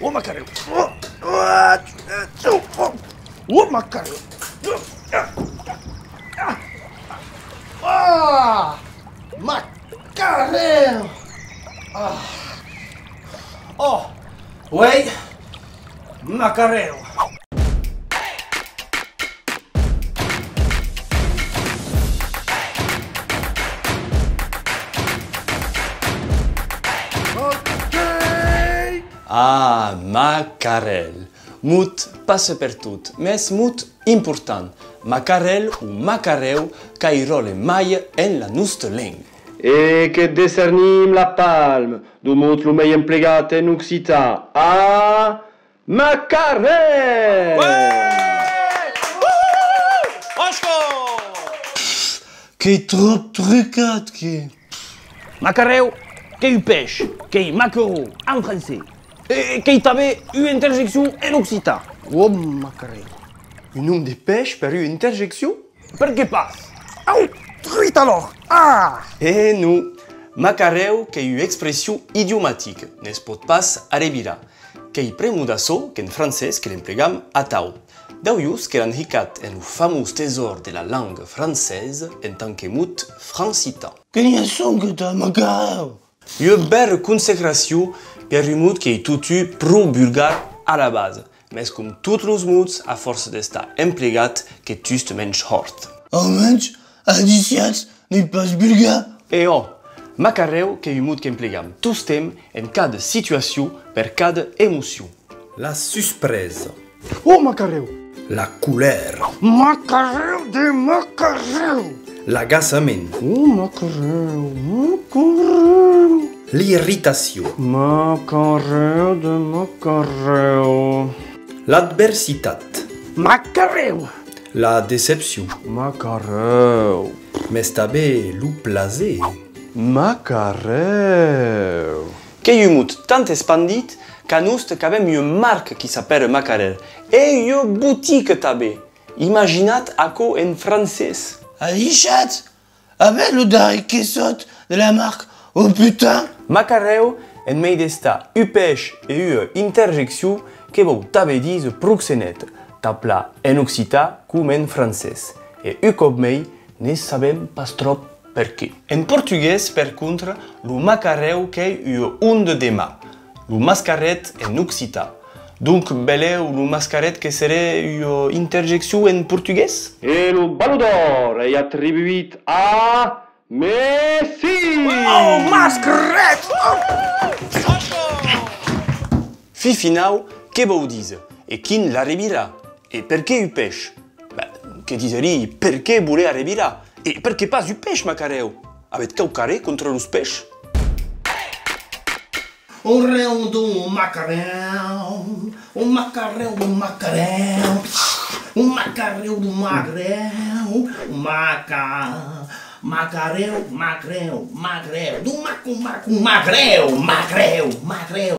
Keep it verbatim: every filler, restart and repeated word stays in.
Oh, macarèu! Oh, macarèu! Ah! Macarèu! Ah! Oh! Uèi, macarèu! Ah, macarèl! Mot passa pertot, mès mot important. Macarèl o macarèu qu'a un ròtle màger en la nosta lenga. E que descernim la palma deu mot lo mei emplegat en occitan, a macarèu! Uè! Uhuh! Òsca! Qu'ei tròp trucat, que... Macarèu, qu'ei un peish, qu'ei maquereau en francés. E qu'ei tanben ua interjeccion en occitan. Ò, macarèu! Un nom de peish per ua interjeccion? Perqué pas? Au, truit alors! Ah! E non! Macarèu qu'ei ua expression idiomatica, ne's pòt pas arrevirar. Qu'ei pr'amor d'açò qu'en francés que l'emplegam atau. D'aulhors que l'an hicat en lo famós tesòr de la lenga francesa en tant que mot francitan. Que n'i a sonque tà macarèu! Ua bèra consacracion per un mot qu'ei totun pro vulgar a la basa, mès com tots los mots, a fòrça d'estar emplegat, que tusta mensh hòrt. Au mensh, adissiatz, n'ei pas vulgar! E ò! Macarèu qu'ei un mot qu'emplegam tostemps en cada situacion per cada emocion. La suspresa. Ò, macarèu! La colèra. Macarèu de macarèu! L'agaçament. Ò, macarèu, macarèu! L'irritacion. Macarèu de macarèu! L'adversitat. Macarèu! La decepcion. Macarèu! Mès tanben lo plaser. Macarèu! Qu'ei un mot tant espandit qu'a nosta qu'avem ua marca qui s'apèra Macarèl, e ua botica tanben! Imaginatz aquò en francés! Adishatz! Avètz lo darrèr que sòrt de la marca, ò putain! Macarèu, en mei d'estar un peish e ua interjeccion, que vòu tanben díser proxeneta, tanplan en occitan com en francés, e un còp mei, ne sabem pas tròp perqué. En portugués, per contra, lo macarèu qu'ei ua onda de mar, lo mascaret en occitan. Donc, belèu lo mascaret que seré ua interjeccion en portugués? E lo Balon d'Òr ei atribuit a Messi! Oh, mascaret! Fin finau, que vòu díser? E quin l'arrevirà? E perqué un peish? Ben, que diserí, perqué voler arrevirar? E perqué pas un peish, macarèu? Avètz quauquarren contra los peish? Ò rèu deu macarèu, ò macarèu deu macarèu, ò macarèu deu macarèu, maca-, macarèu, macarèu, macarèu, deu maco, maco, macarèu, macarèu, macarèu.